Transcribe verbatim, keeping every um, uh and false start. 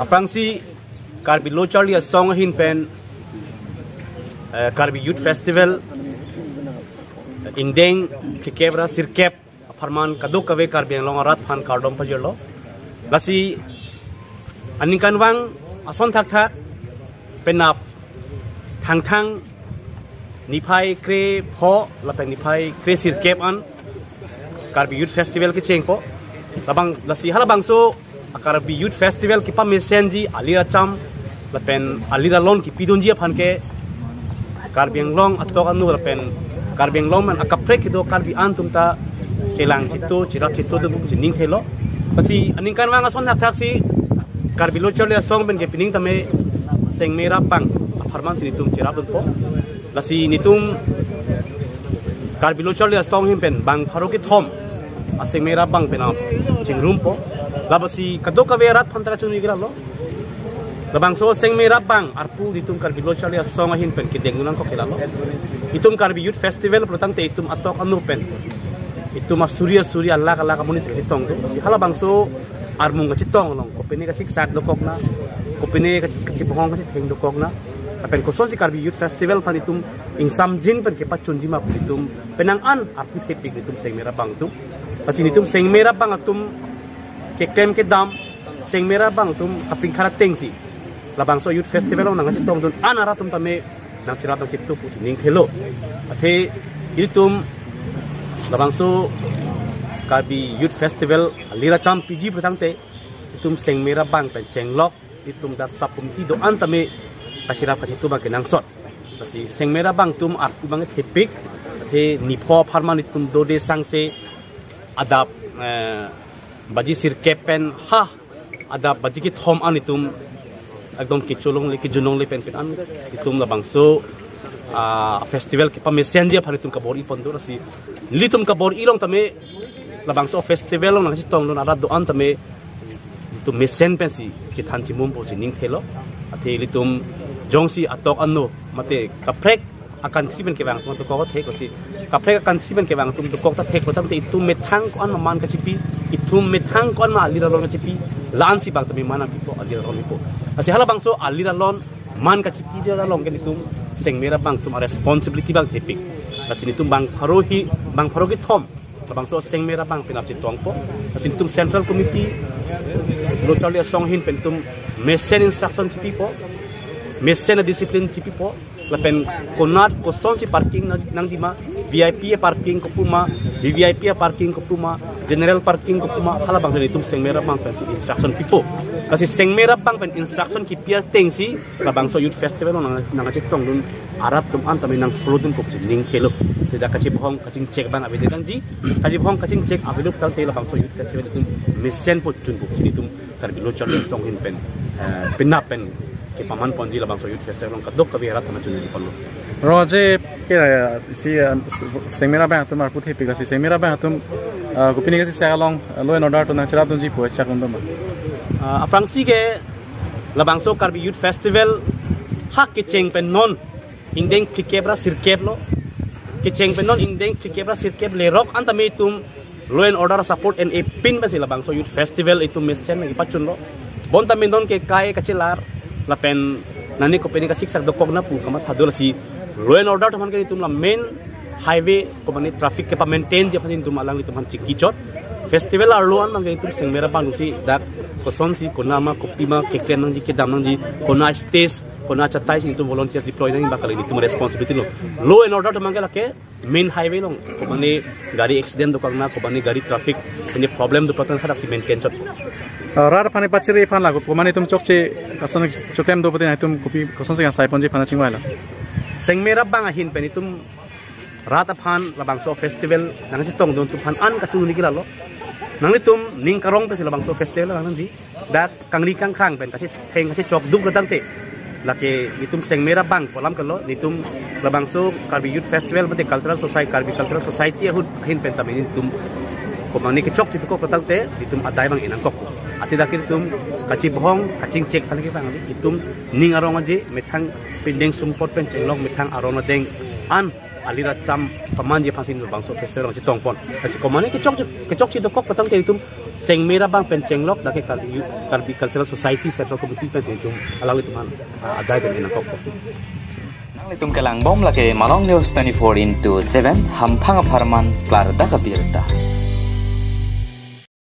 Aphrangsi Karbi Lo Charli Asong ahin pen, eh, Karbi Youth Festival, eh, ingdeng phlikep ra sirkep apharman kadokave Karbi Anglong arat aphan kardom pajirlo. Lasi aningkanvang ason thakthak penap Thangthang niphai krepho lapen niphai kresirkep an Karbi Youth Festival kechengpo. Labang, lasi halabangso Karbi Youth Festival kepamesenji alir acham lapen alir alon kepidunji aphan ke Karbi Anglong atok anu lapen Karbi Anglong man akaprek kedo Karbi an atum ta kelang chito, cherap chito dun pu si ning thelo. Lasi aningkanvang ason thakthaksi Karbi Lo Charli Asong pen ke pining tame Sengme Rapbang apharman si netum cherapdunpo. Lasi netum Karbi Lo Charli Asong ahin pen bang pharo kethom a Sengme Rapbang pen a chingrumpo. Labangsi kadokave arat aphan ta kachunri kira lo. Labangso Sengme Rapbang arpu netum Karbi Lo Charli Asong ahin pen kedeng nangkok kira lo. Itum Karbi Youth Festival pulotangte itum atok anu pen itum asuri asuri, alak alak amonit si kachetong do. Si halabangso armung kachetong along kopine kasiksak dokokna, kopine kachi-, kachibohong kachitheng dokokna, lapen kosonsi Karbi Youth Festival aphan itum ingsamjin pen kepachunji ma pu itum penang an arpu thepik netum Sengme Rapbang atum. Lasi netum Sengme Rapbang atum keklem kedam, Sengme Rapbang atum kapingkar atengsi labangso Youth Festival along nangkachetongdun an arat atum tame nangcherap nangchito pu si ning thelo. Athe ilitum labangso Karbi Youth Festival alir acham piji pulotangte itum Sengme Rapbang pen chenglok itum dak sub committee do-an tame kacherap kachito abang kenangsot. Lasi Sengme Rapbang atum arpu abang thepik, athe nipho apharman itum dode sangse adap, eh, baji sirkep pen ha adap baji kethom an itum ekdom kecholongle kejunongle pen pen an itum labangso, ah, festival kepamesenji aphan itum kabor-i pon do. Lasi nelitum kabor-i along tame labangso festival along nangchetongdun arat do-an tame itum mesen pensi chethan chimum pu si ning thelo. Athe ilitum jongsi atok anu mate kaprek a country pen kevang atum dokok thek, lasi kaprek a country pen kevang atum dokok ta thek pulotangte itum methang ko-an ma man kachipi, itum methang ko-an ma alir alon kachipi, la-ansi abang tame man pipo alir alon pipo. Lasi halabangso alir alon man kachipi jat along ke netum Sengme Rapbang atum a responsibility abang thepik. Lasi netum bang pharo hi, bang pharo kethom labangso Sengme Rapbang pen ap chetongpo. Lasi netum Central Committee Lo Charli Asong ahin pen itum mesen instruction chipipo, mesen a discipline chipipo, lapen konat kosonsi parking nang, nangji ma, V I P a parking kopu ma, V V I P a parking kopu ma, general parking kopu ma, halabang netum Sengme Rapbang pensi instruction pipo. Lasi Sengme Rapbang pen instruction kipi atengsi labangso Youth Festival along nang, nangkachetongdun arat atum an tame nang follow dun pu si ning thelo. Tidak kachibohong kachingchek abang avedet nangji, kachibohong kachingchek ave pulotangte labangso Youth Festival itum mesen pachun pu si itum Karbi Lo Charli Asong ahin pen, eh, penap pen kepaman ponji labangso Youth Festival along kadokave arat aphan chunri ponlo. Roje ke, eh, si, eh, Sengme Rapbang atum arpu thepik, lasi Sengme Rapbang atum, eh, kopine kasiksak along, eh, law and order atum nangcherapdunji pu chak undoma. Ah, aphrangsi ke labangso Karbi Youth Festival ha kecheng pen non ingdeng phlikep ra sirkep lo. Kecheng pen non ingdeng phlikep ra sirkep lerok an tame itum law and order support en epin pensi labangso Youth Festival itum mesen nangkepachunlo. Bonta me non ke kai kachelar lapen nani kopine kasiksak dokokna pu kamatha do, lasi law and order atum aphan ke itum la main highway komane traffic kepamaintainji aphan itum alanglitum aphan chingki chot. Festival arlo an abang ke itum Sengme Rapbang si dak kosonsi kona ma kopi ma keklem nangji kedam nangji, kona stage, kona chatai si itum volunteer deploy nangji abang kali itum responsibility lo. Law and order atum abang ke lake main highway along komane gari accident dokokna, komane gari traffic ini problem do pulotangte hadaksi maintain chot. Ah, rat aphan pachiri aphan lagu komane itum chokche kason choklem do pute itum kopi kosonsi kangsai ponji aphan chingvailo. Sengme Rapbang ahin pen itum rat aphan labangso festival nangchetongdun atum aphan an kachunri kila lo. Nanglitum ning karong pensi labangso festival nangji. Dak kangri kangkrang pen kachitheng kachechok duk pulotangte, lake itum Sengme Rapbang pu alam kalo, itum labangso Karbi Youth Festival mate Cultural Society, Karbi Cultural Society ahut ahin pen tame itum komane kechok chidukok pulotangte itum adai abang enangkok. Athe dak itum kachibohong kachingchek aphan ke bang itum ning arong aje, methang pindeng sumpot pen chenglok methang aron adeng an Alir acham pamanji aphansi labangso festival abang chetongpon. Lasi komatne kechok, kechokche dokok pu tangte itum chengmera abang pen chenglok dak ke Karbi, Karbi Cultural Society Central Committee pensi itum alanglitum aphan, ah, adai pen nangkokpo. Nanglitum kelangbom lake Malong News twenty-four into seven, hamphang apharman klardak abirta.